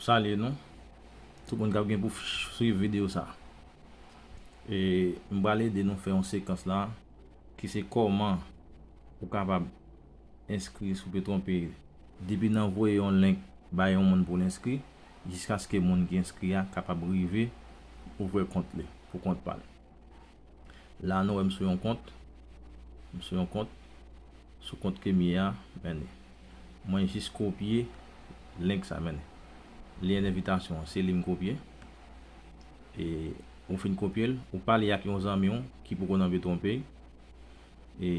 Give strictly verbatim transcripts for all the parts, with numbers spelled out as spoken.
Salye nou, tout moun k ap gen pou swiv videyo sa. E m pral ede nou fè yon sekans la, ki se kòman ou kapab enskri sou PetronPay depi nan voye yon link bay yon moun pou l enskri, jiskaske moun ki enskri a kapab rive ouvè kont li pou kont pa l. La nou wè m sou yon kont, m sou yon kont, sou kont ke m ye a, mennen. Mwen jis kopye link sa, mennen. Lyen envitasyon an, se li m kopye. E ou fin kopye l, ou pale ak yon zanmi w ki poko nan PetronPay. E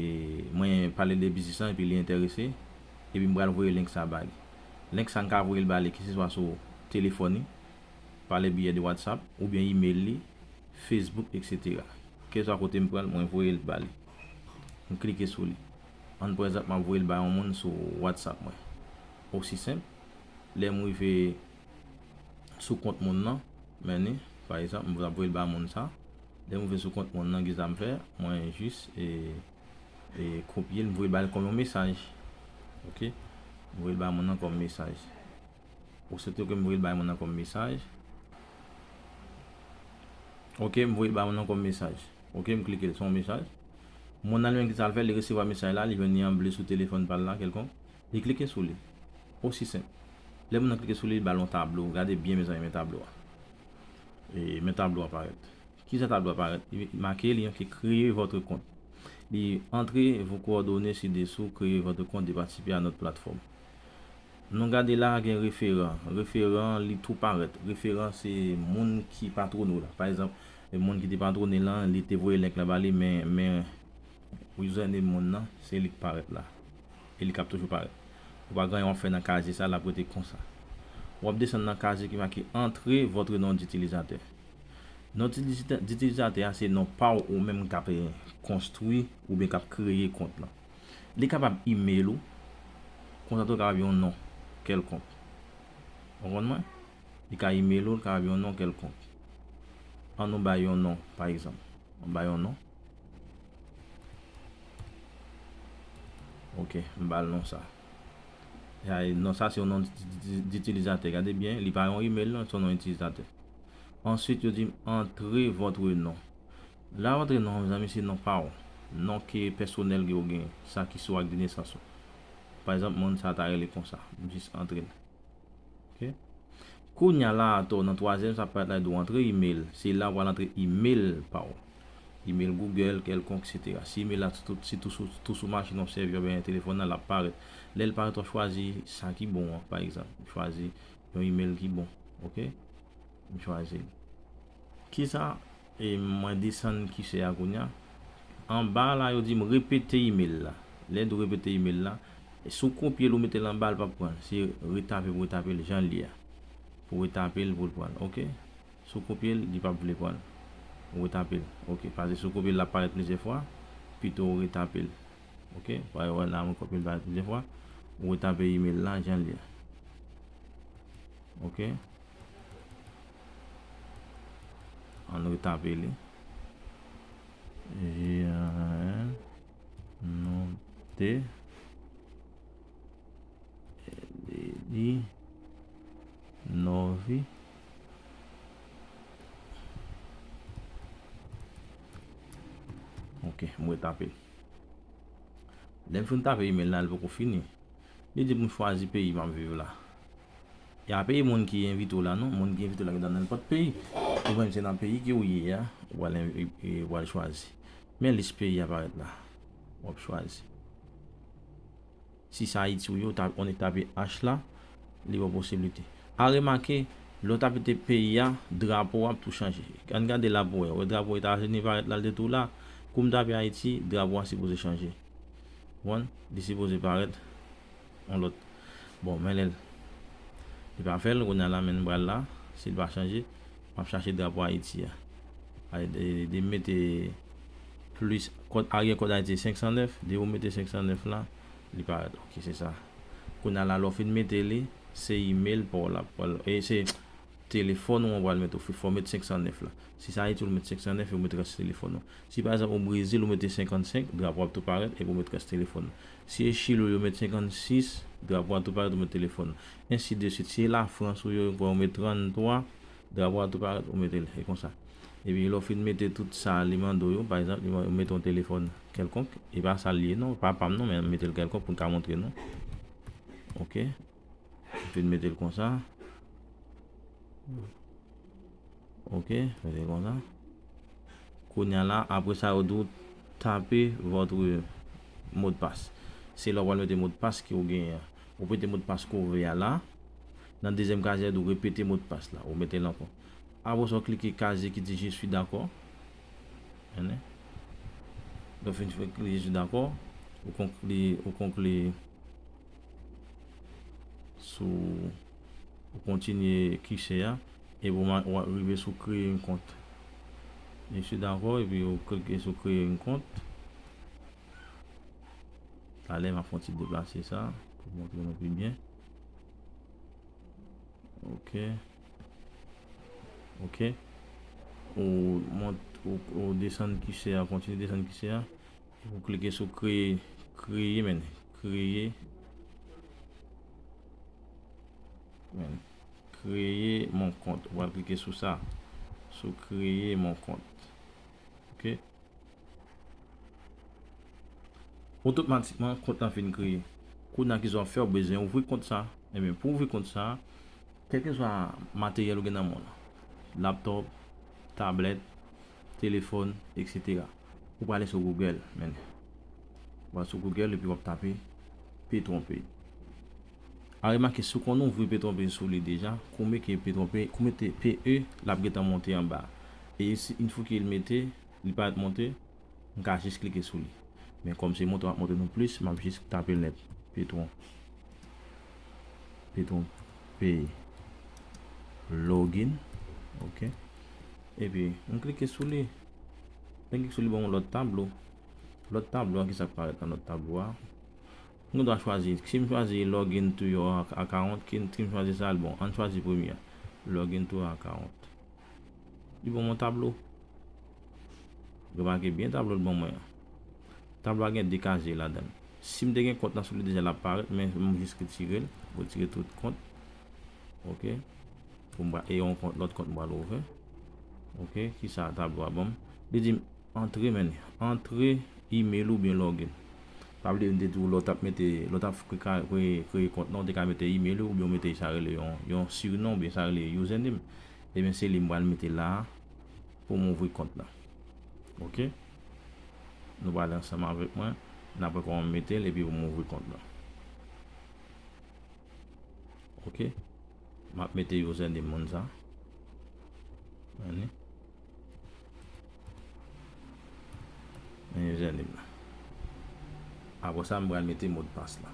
mwen pale de biznis lan, epi li enterese, epi m pral voye link sa ba li. Link sa m ka voye l ba li, keseswa sou telefòn li, pa le biyè de WhatsApp, oubyen email li, Facebook, et cetera. Keseswa kote m pran l, mwen voye l ba li. M klike sou li. Ann pa egzanp, m ap voye l ba yon moun sou WhatsApp mwen. Osi senp, lè m rive sou kont moun nan, mennen, pa egzanp, m ap voye l ba moun sa. Lè m rive sou kont moun nan, ki sa m fè? Mwen jis, e, e, kopye l, m voye l ba l kòm yon mesaj. Oke? M voye l ba moun nan kòm mesaj. Osito ke m voye l bay moun nan kòm mesaj. Oke, m voye l bay moun nan kòm mesaj. Oke, m klike l, se yon mesaj. Moun nan li menm ki sa l fè, li resevwa mesaj la, li jwenn li an ble sou telefòn pa l la, kèlkonk. Li klike sou li. Osi senp. Lè moun nan klike sou li, li ba l yon tablo. Gade byen, mezanmi, men tablo a. E, men tablo a parèt. Kisa tablo a parèt? Li make li anki créer votre compte. Li, entrez vos coordonnées ci-dessous, créer votre compte et participer à notre plateforme. Nou gade la, gen referan. Referan, li tou parèt. Referan, se moun ki patwone w la. Pa egzanp, moun ki te patwone l lan, li te voye link la ba li, men, men username moun nan, se li k parèt la. E li k ap toujou parèt. Ou pa gen anyen w ap fè nan kazye sa, l ap rete konsa. W ap desann nan kazye ki make entrer votre nom d'utilisateur. Non itilizatè, itilizatè a se non pa w ou menm k ap, eh, konstwi oubyen k ap kreye kont lan. Li kapab email ou, konsa tou kapab yon non kèlkonk. Ou konprann mwen? Li ka email ou, li kapab yon non kèlkonk. An nou bay yon non, pa egzanp. An bay yon non. Oke, m ba l non sa. Ya, non sa se yon non di, di, di, di itilizatè. Gade byen, li pa yon email non, se yon non itilizatè. Answit, yo di m, entrer votre nom. La, entrer non, mezanmi, se non pa w. Non ke pèsonèl ke w genyen, sa ki sou ak de nesans ou. Pa egzanp, moun sa ta rele konsa. M jis antre l. Oke? Kounye a la, atò, nan twazyèm, sa parèt la, di w antre email. Se la w pral antre email pa w. Email Google, kèlkonk, et cetera. Si email la tou, si tou sou, tou sou machin w ap sèvi oubyen telefòn nan, l ap parèt. Lè l parèt, w ap chwazi sa ki bon an, pa egzanp. Chwazi yon email ki bon. Oke? M chwazi l. Kisa, e mwen desann kisè a kounye a. Anba la, yo di m repete email la. Lè yo di w repete email la, e si w kopye l ou mete l anba, l p ap pran l. Se retape pou retape l jan l ye a. Pou retape l pou l pran l. Oke? Si w kopye l, li p ap vle pran l. Ou retape l. Oke? Paske si w kopye l, l ap parèt plizyè fwa. Pito w retape l. Oke? Paske wè la, mwen kopye l parèt plizyè fwa. Ou retape email la jan l ye a. Oke? Ann retape li. J A N, non, T, L, I, Novi. Oke, m retape l. Lè m fin tape email la, li poko fini. Li di pou m chwazi peyi m ap viv la. E a peyi moun ki envite w la, non. Moun ki envite w la gen dwa nan nenpòt peyi. Ou menm se nan peyi ke w ye a, ou pral envi-, e, ou pral chwazi. Men lis peyi a parèt la. W ap chwazi. Si se Ayiti ou ye, ou ta-, ou tape H la, li ba w posiblite. A remake, lè w tape peyi a, drapo a ap tou chanje. Ann gade la pou wè. Wè drapo Etazini parèt la, l te tou la. Kou m tape Ayiti, drapo a sipoze chanje. Konprann? Li sipoze parèt yon lòt. Bon, men lè l, li pa fè l, kounye a la, men m pral la, si l pa chanje, m ap chache drapo Ayiti a. Ay, de, de mete plis, kòd, aryè kòd Ayiti senk san nèf, de ou mete senk san nèf la, li parèt. Oke, se sa. Kounye a la, lè w fin mete li, se email pa w la pral, e se telefòn ou an pral mete, ou fò w met senk san nèf la. Si se Ayiti ou met senk san nèf, yo met rès telefòn ou. Si pa egzanp ou Brezil, ou mete senkannsenk, drapo ap tou parèt, epi ou met rès telefòn ou. Si e Chili ou ye, ou met senkannsis, drapo a tou parèt, ou met telefòn. Ensi de swit. Si e Lafrans ou ye, ou met tranntwa, drapo a tou parèt, ou met l. E konsa. Epi lè w fin mete tout sa li mande w yo, pa egzanp, li mande w mete yon telefòn kèlkonk, e pa sa l ye non, pa pa m non, men m mete l kèlkonk pou n ka montre nou. Ok. M fin mete l konsa. Ok, mete l konsa. Kounye a la, apre sa, yo di w tape votre mot de passe. Se la w pral mete mot de passe ke w genyen an. Ou mete mot de passe ke w vle a la. Nan dezyèm kazye a, yo di w repete mot de passe la. Ou mete l ankò. Apre sa, w klike kazye ki di je suis d'accord. Lè w fin klike je suis d'accord, ou konkli, ou konkli sou, ou kontinye kise a, epi w rive sou kreye yon kont. Je suis d'accord, epi ou klike sou kreye yon kont. Talè m ap fè yon ti deplase sa pou montre nou pi byen. Ok. Ok. Ou mont, ou, ou desann kise a, kontinye desann kise a. Ou klike sou kreye, kreye, men, kreye, men, kreye mon kont. Ou pral klike sou sa, sou kreye mon kont. Ok. Otomatikman, kont lan fin kreye. Kounye a, kisa w ap fè? Ou bezwen ouvri kont sa. Ebyen, pou ouvri kont sa, kèlkeswa materyèl ou gen nan men w lan, laptòp, tablèt, telefòn, etsetera. Ou prale sou Google, men. Ou pral sou Google epi w ap tape Petron Pay. A remake, si w konn ouvri Petron Pay sou li deja, kou mete Petron Pay, kou mete P E, l ap gentan monte anba. E si, yon fwa ke l mete, li parèt monte, m ka jis klike sou li. Men kòm se montre, m ap montre nou plis, m ap jis tape l nèt. Petron. Petron Pay. Login. Ok. Epi, m klike sou li. Lè m klike sou li, ban m yon lòt tablo. Lòt tablo a, kisa k parèt nan lòt tablo a? M gen dwa chwazi. Si m chwazi login to your account, si m chwazi sa, l bon. Ann chwazi premye a. Login to your account. Li ban m yon tablo. Remake byen tablo l ban mwen an. Tablo a gen de kazye ladan l. Si m te gen kont lan sou li deja, l ap parèt, men m jis retire l, retire tout kont. Ok. Pou m pa, e yon kont, lòt kont m pral ouvè. Ok, kisa tablo a ban m? Li di m, antre, men, antre email ou byen login. Sa vle di, m te di w, lè w t ap mete, lè w t ap kreye, kreye, kreye kont lan, ou te ka mete email ou, oubyen w mete sa rele yon, yon surnom, oubyen sa rele username. Ebyen, se li m pral mete la a pou m ouvri kont lan. Ok? Nou prale ansanm avèk mwen, n ap wè kòman m mete l, epi pou m ouvri kont lan. Ok? M ap mete username moun sa. Anni. Men username la. Apre sa, m pral mete modpas la.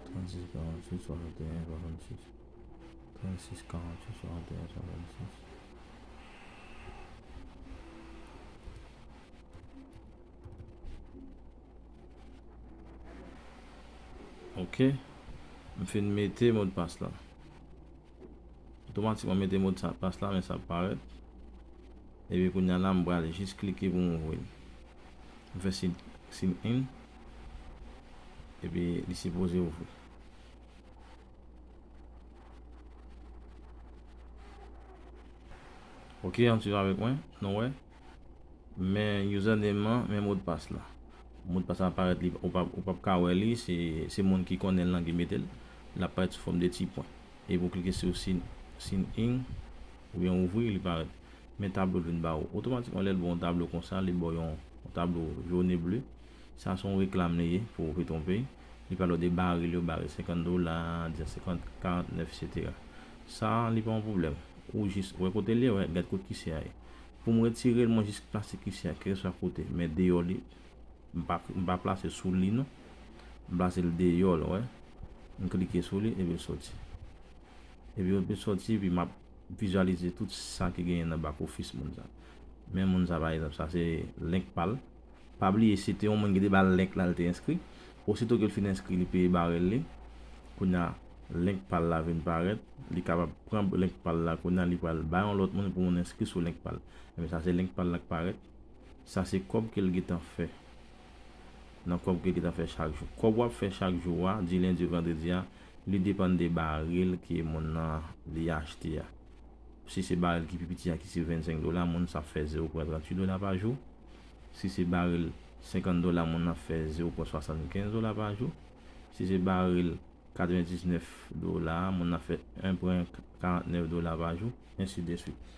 Trannsis, karannsis, swasannteyen, swasannsis. Trannsis, karannsis, swasannteyen, swasannsis. Ok. M fin mete modpas la. Otomatikman mete modpas la, men sa ap parèt. Epi kounye a la, m pral jis klike pou m ouvri l. M fè sign, sign in. Epi li sipoze ouvri. Ok, ann swiv avèk mwen, nou wè. Men username an, men modpas la. Modpas la parèt li, ou p ap, ou p ap ka wè li, se, se moun ki konnen l lan ki mete l. L ap parèt sou fòm de ti pwen. Epi w klike sou sign, sign in, oubyen ouvri, li parèt. Men tablo l vin ba ou. Otomatikman, lè l ba w yon tablo konsa, li ba w yon, yon tablo jòn e ble. Sa se yon reklam li ye pou Petron Pay. Li pale w de barèl yo, barèl senkant dola, de senkant, karantnèf, etsetera. Sa, li pa yon pwoblèm. Ou jis wè kote l ye, wè, gad kot kise a ye. Pou m retire l, mwen jis plase kise a, kèlkeswa kote. Men deyò li, m pa, m pa plase sou li non. M plase l deyò l, wè. M klike sou li, epi l soti. Epi l soti, epi m ap vizyalize tout sa ki genyen nan back office moun sa. Men moun sa, pa egzanp, sa se link pa l. Pa bliye, se te yon moun ki te ba l link la, l te enskri. Osito ke l fin enskri, li peye barèl li. Kounye a, link pa l la vin parèt. Li kapab pran link pa l la, kounye a, li pral bay yon lòt moun pou moun enskri sou link pa l. Men sa se link pa l la k parèt. Sa se kòb ke l gentan fè. Nan kòb ke l gentan fè chak jou. Kòb w ap fè chak jou a, di lendi, vandredi a, li depann de barèl ke moun nan li achte a. Si se barèl ki pi piti a ki se vennsenk dola, moun sa ap fè zewo pwen tranntuit dola pa jou. Si se barèl senkant dola, moun nan ap fè zewo pwen swasannkenz dola pa jou. Si se barèl katrevendiznèf dola, moun nan ap fè en pwen karantnèf dola pa jou, ensi de swit.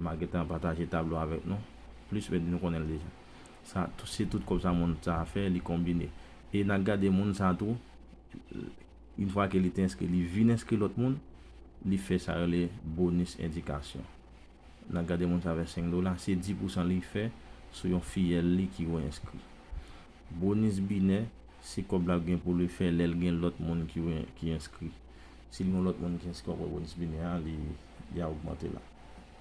M a gentan pataje tablo avèk nou. Plis, men nou konnen l deja. Sa, tou, se tout kòb sa moun sa a fè, li konbine. E n a gade moun sa a tou, yon fwa ke li te enskri, li vin enskri lòt moun, li fè sa yo rele bonis endikasyon. N a gade moun sa a fè senk dola, se dis pousan li fè sou yon fiyèl li ki reenskri. Bonis binè, se kòb la gen pou li fè lè l gen lòt moun ki re-, ki enskri. Si l gen lòt moun ki enskri, w ap wè bonis binè a, li, li a ogmante la.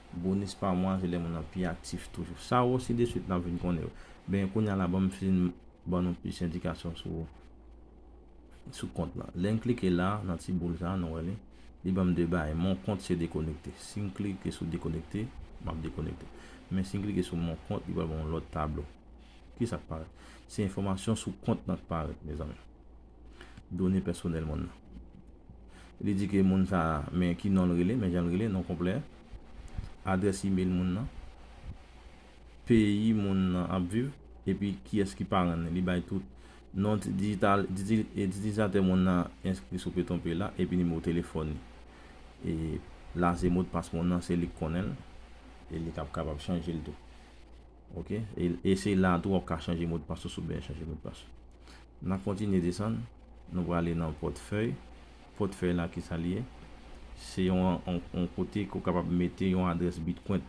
Bonis pa mwa, se lè moun nan pi aktif toujou. Sa yo, ensi de swit, n ap vin konnen yo. Ben, kounye a la, ban m fin ban nou plis endikasyon sou, sou kont lan. Lè m klike la, nan ti boul sa, nou wè li, li ban m de bagay. Mon kont se dekonekte. Si m klike sou dekonekte, m ap dekonekte. Men si m klike sou mon kont, li pral ban m yon lòt tablo. Ki sa k parèt? Se enfòmasyon sou kont lan k parèt, mezanmi. Done pèsonèl moun nan. Li di ke moun sa a, men ki non l rele, men jan l rele, non konplè. Adrès imèl moun nan. Peyi moun nan ap viv, epi kiyès ki paran l. Li bay tout. Non dijital, diti-, e, itilizatè moun nan enskri sou Peton Pay la, epi nimewo telefòn li. E la, se modpas moun nan, se li k konnen l, e li k ap kapab chanje l tou. Ok? E, e se la tou w ap ka chanje modpas ou, si w bezwen chanje modpas ou. N ap kontinye desann, nou prale nan pòtfèy. Pòtfèy la, ki sa l ye? Se yon, yon, yon kote ke w kapab mete yon adrès Bitcoin.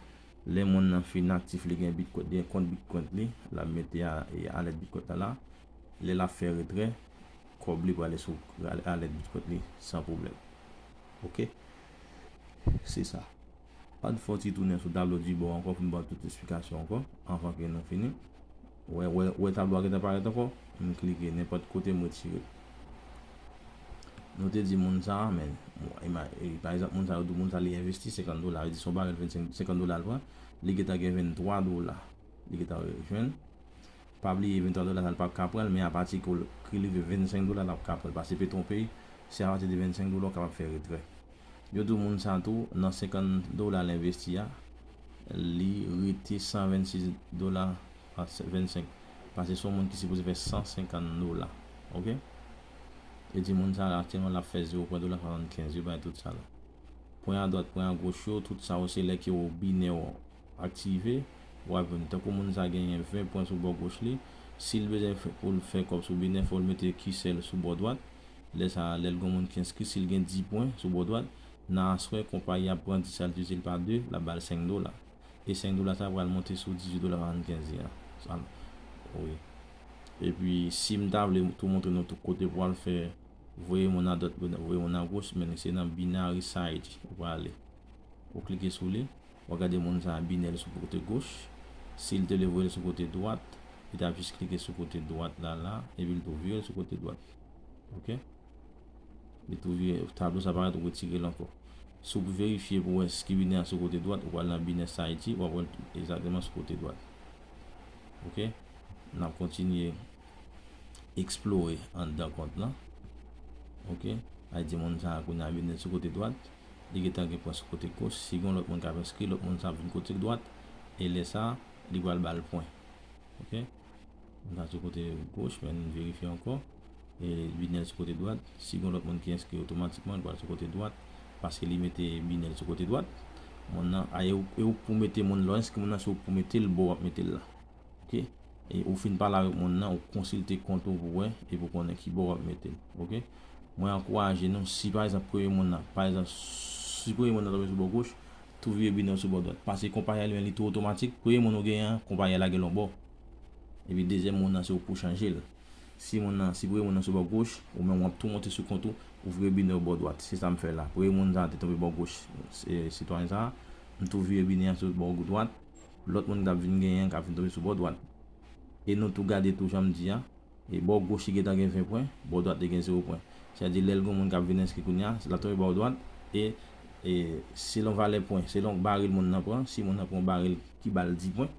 Lè moun nan fin aktif, li gen Bitcoin, gen kont Bitcoin li, l ap mete a, e, alèt Bitcoin la la. Lè l ap fè retrè, kòb li prale sou al-, alèt Bitcoin li san pwoblèm. Ok? Se sa. Ann fè yon ti tounen sou tablo di bò ankò pou m ba w tout esplikasyon ankò, anvan ke nou fini. Wè, wè, wè tablo a gentan parèt ankò? M klike nenpòt kote, m retire l. Nou te di moun sa a, men, bon, ima-, e, pa egzanp, moun sa a, yo di moun sa a, li envesti senkant dola, li di se yon barèl vennsenk, senkant dola l pran, li gentan gen venntwa dola. Li gentan jwenn. Pa bliye, venntwa dola sa, l p ap ka pran l, men apati ke l, ke l rive vennsenk dola, l ap ka pran l. Paske Peton Pay, se apati de vennsenk dola w kapab fè retrè. Yo di w moun sa tou, nan senkant dola l envesti a, li rete san vennsis dola a vennsenk. Paske se yon moun ki sipoze fè san senkant dola. Ok? Yo di moun sa, aktyèlman, l ap fè zewo pwen dola swasannkenz. Yo bay tout sa la. Pwen adwat, pwen agoch yo, tout sa yo, se lè ke w binè w aktive, w ap jwenn. Tankou moun sa genyen ven pwen sou bò goch li, si l bezwen fè, pou l fè kòb sou binè, fò l mete kesè l sou bò dwat. Lè sa a, lè l gen moun ki enskri, si l gen dis pwen sou bò dwat, nan aswè, konpayi a ap pran dis sa, l divize l pa de, l ap ba l senk dola. E senk dola sa a pral monte sou dizuit dola swasannkenz an. Sa, wi. Epi, si m ta vle tou montre nou tout kote pou al fè, voye moun adwat, voye moun agoch, men se nan Binary Side ou prale. Ou klike sou li, w a gade moun sa a binè l sou kote goch. Si l te vle voye l sou kote dwat, li t ap jis klike sou kote dwat la, la, epi l tou vire l sou kote dwat. Ok? Li tou vire, tablo sa parèt, ou retire l ankò. Si w verifye pou wè si binè a sou kote dwat, ou al nan Binary Side, w ap wè l egzakteman sou kote dwat. Ok? N ap kontinye eksplore anndan kont lan. Ok? Ay di moun sa a kounye a binè l sou kote dwat. Li gentan gen pwen sou kote goch. Si gen lòt moun k ap enskri, lòt moun sa ap vin kote dwat. E lè sa a, li pral ba l pwen. Ok? Moun sa sou kote goch, men n verifye ankò. E binè l sou kote dwat. Si gen lòt moun ki enskri, otomatikman, l pral sou kote dwat. Paske li mete binè l sou kote dwat. Moun nan, a, e ou, e ou pou mete moun, lè w enskri moun nan, se ou pou mete l, bò w ap mete l la. Ok? E ou fin pale avèk moun nan, ou konsilte kont ou pou wè, epi w konnen ki bò w ap mete l. Ok? Mwen ankouraje nou, si pa egzanp premye moun nan, pa egzanp, si premye moun nan tonbe sou bò goch, tou vire binè w sou bò dwat. Paske konpayi a li menm, li tou otomatik, premye moun ou genyen an, konpayi a lage l yon bò. Epi dezyèm moun nan, se ou pou chanje l. Si moun nan, si premye moun nan sou bò goch, ou menm w ap tou monte sou kont ou, ou vire binè w bò dwat. Se sa m fè la. Premye moun sa a te tonbe bò goch. Se sitwayen sa a, m tou vire binè a sou bò dwat. Lòt moun k ap vin genyen an k ap vin tonbe sou bò dwat. E nou tou gade tou jan m di a. E bò goch li gentan gen ven pwen, bò dwat li gen zewo pwen. Sa vle di lè l gen moun k ap vin enskri kounye a, l ap tonbe bò dwat. E, e selon valè pwen, selon baril moun nan pran, si moun nan pran yon baril ki ba l dis pwen,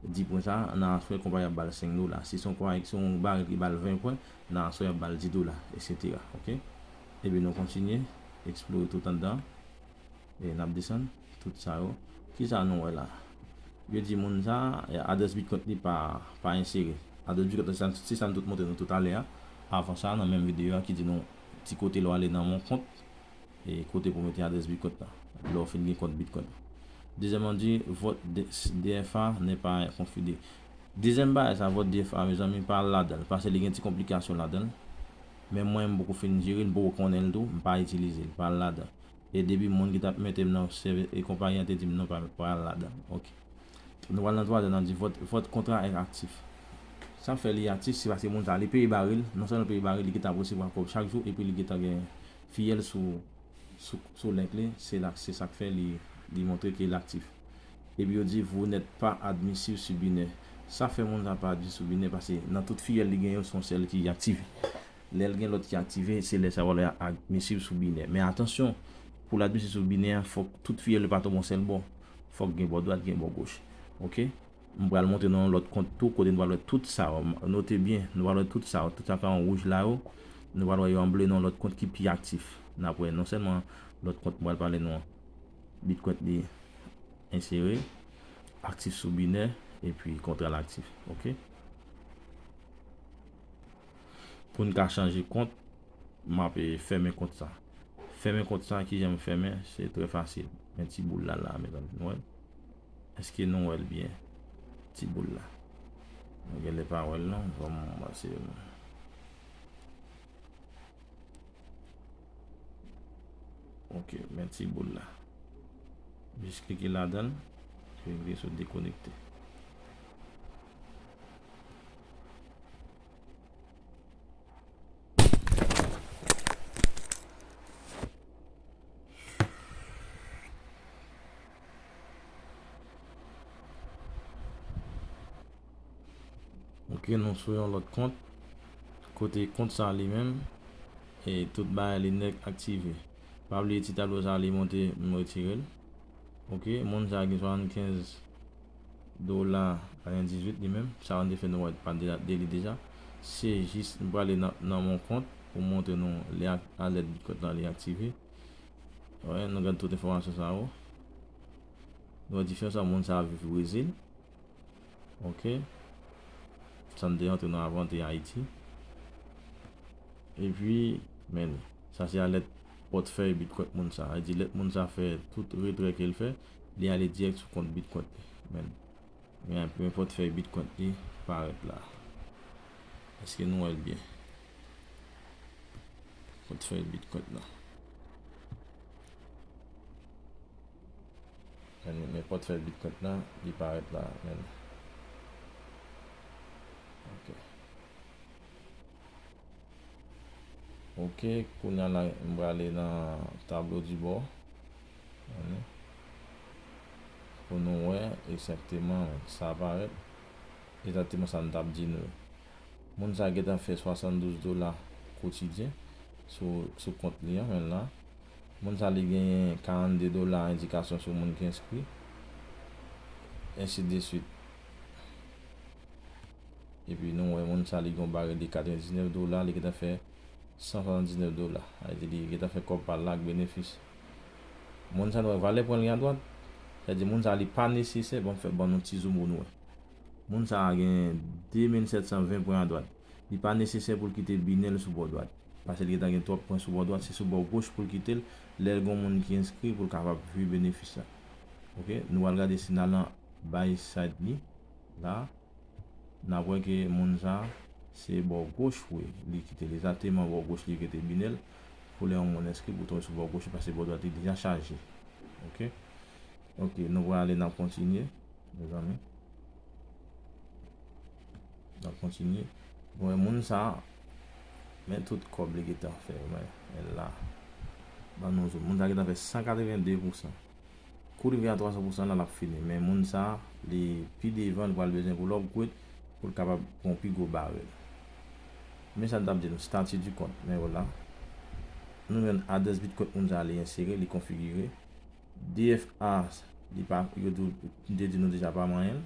dis pwen sa a, nan aswè konpayi ap ba l senk dola. Si se yon konpayi, se yon baril ki ba l ven pwen, nan aswè ap ba l dis dola, etsetera. Oke? Ebyen, nou kontinye eksplore tout anndan. E n ap desann tout sa yo. Kisa nou wè la? Yo di moun sa, e, adrès Bitcoin li pa, pa ensere. Adrès Bitcoin se sa, se sa n tout montre nou toutalè a. Avan sa, nan menm videyo a ki di nou ti kote lè w ale nan mon kont, e kote pou mete adrès Bitcoin la. Lè w fin gen kont Bitcoin. Dezyèmman di, votre D F A n'est pas confidé. Dezyèm bagay sa, votre D F A, mezanmi, pa al ladan l. Paske li gen ti konplikasyon ladan l. Men mwen, m poko fin jere l, m poko konnen l tou, m pa itilize l, pa al ladan. E depi moun ki t ap mete m nan sèvis e konpayi an te di m non, pa, pa al ladan. Oke. Nou pral nan twazyèm, nan di votre, votre contrat est actif. Sa fè li aktif, se paske moun sa, li peye baril, non sèlman li peye baril, li gentan ap resevwa kòb chak jou, epi li gentan gen fiyèl sou, sou, sou link li, se la, se sa k fè li, li montre ke l aktif. Epi yo di, vous n'êtes pas admissible sur Binance. Sa fè moun sa pa admisiv sou Binance, paske nan tout fiyèl li gen yo, se yon sèl ki aktive. Lè l gen lòt ki aktive, se lè sa w a l admisiv sou Binance. Men atansyon, pou l admisiv sou Binance an, fòk tout fiyèl yo pa tonbe yon sèl bò. Fòk gen bò dwat, gen bò goch. Oke? M pral montre nou yon lòt kont tou, kote nou pral wè tout sa yo. Note byen, nou pral wè tout sa yo. Tout sa k an wouj la yo, nou pral wè yo an ble nan yon lòt kont ki pi aktif. N ap wè non sèlman lòt kont m pral pale nou an. Bitcoin li ensere, aktif sou Binance, epi kontra l aktif. Oke? Pou n ka chanje kont, m ap, e, fèmen kont sa. Fèmen kont sa, kijan m fèmen? Se trè fasil. Men ti boul la, la, mezanmi. Nou wè l? Èske nou wè l byen? Ti boul la. Nou genlè pa wè l, non. Ban m ese. Oke, men ti boul la. Jis klike ladan l, epi klike sou dekonekte. Oke, nou sou yon lòt kont. Kote kont sa li menm, e tout bagay li nèt aktive. Pa bliye ti tablo sa li monte, m retire l. Oke, moun sa gen swasannkenz dola, a yon dizuit li menm. Sa nou te fè nou wè pa de, de li deja. Se jis, m prale nan, nan mon kont pou montre nou li ak, alèt Bitcoin lan li aktive. Wè, nou gade tout enfòmasyon sa yo. Nou wè diferans sa moun sa viv Brezil. Oke. Sa n te antre nou avan te Ayiti. Epi, men, sa se alèt pòtfèy Bitcoin moun sa. Sa vle di lè moun sa fè tout retrè ke l fè, li ale dirèk sou kont Bitcoin li. Men, men, men pòtfèy Bitcoin li parèt la. Èske nou wè l byen? Pòtfèy Bitcoin la. Men, men pòtfèy Bitcoin la, li parèt la, men. Oke. Oke, kounye a la, m prale nan tablo di bò. Pou nou wè egzakteman sa parèt. Egzakteman sa m t ap di nou. Moun sa gentan fè swasanndouz dola kotidyen sou, sou kont li an, men la. Moun sa li genyen karannde dola endikasyon sou moun ki enskri. Ensi de suit. Epi nou wè moun sa li gen yon barèl de katrevendiznèf dola, li gentan fè san swasanndiznèf dola. Sa vle di li gentan fè kòb pa l la ak benefis. Moun sa nou wè valè pwen li adwat. Sa vle di moun sa li pa nesesè, ban m fè ban nou ti zoom pou nou wè. Moun sa a gen de mil sèt san ven pwen adwat. Li pa nesesè pou l kite Binance sou bò dwat. Paske li gentan gen twòp pwen sou bò dwat, se sou bò goch pou l kite l. Lè l gen yon moun ki enskri pou l kapab jwi benefis la. Oke, nou pral gade si n al nan buy side li. La, n ap wè ke moun sa, se bò goch pou li kite l. Egzakteman bò goch li kite Binance. Pou lè yon moun enskri pou tonbe sou bò goch, paske bò dwat li deja chaje. Oke? Oke, nou pral ale, n ap kontinye, mezanmi. N ap kontinye. Bon, moun sa, men tout kòb li gentan fè, men, men la. Ban nou zoom. Moun sa gentan fè san katreven de pousan. Kou li rive a twa san pousan la, l ap fini. Men moun sa, li pi devan, li pral bezwen pou l upgrade, pou l kapab pran pi gwo barèl. Men sa n t ap di nou, statut du compte, men vwala. Nou jwenn adrès Bitcoin moun sa li ensere, li konfigire. D F A, li pa, yo di, te di nou deja pa manyen l.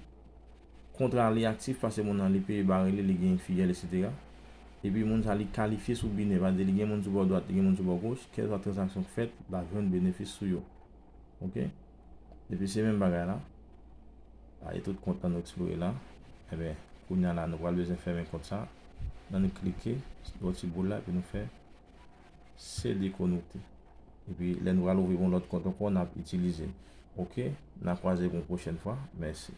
Kontra li aktif paske moun nan li peye barèl li, li gen fidèl, etsetera. Epi moun sa li kalifye sou bine, pa di li gen moun sou bò dwat, li gen moun sou bò goch, kèlkeswa tranzaksyon k fèt, l ap jwenn benefis sou yo. Ok? Epi se menm bagay la. Aye tout kont la nou eksplore la. Ebyen, kounye a la, nou pral bezwen fèmen kont sa. Nan nou klike, lòt ti boul la, epi nou fè se dekonekte. Epi lè nou pral ouvri yon lòt kont ankò, n ap itilize l. Ok? N a kwaze pou yon pwochèn fwa. Mèsi.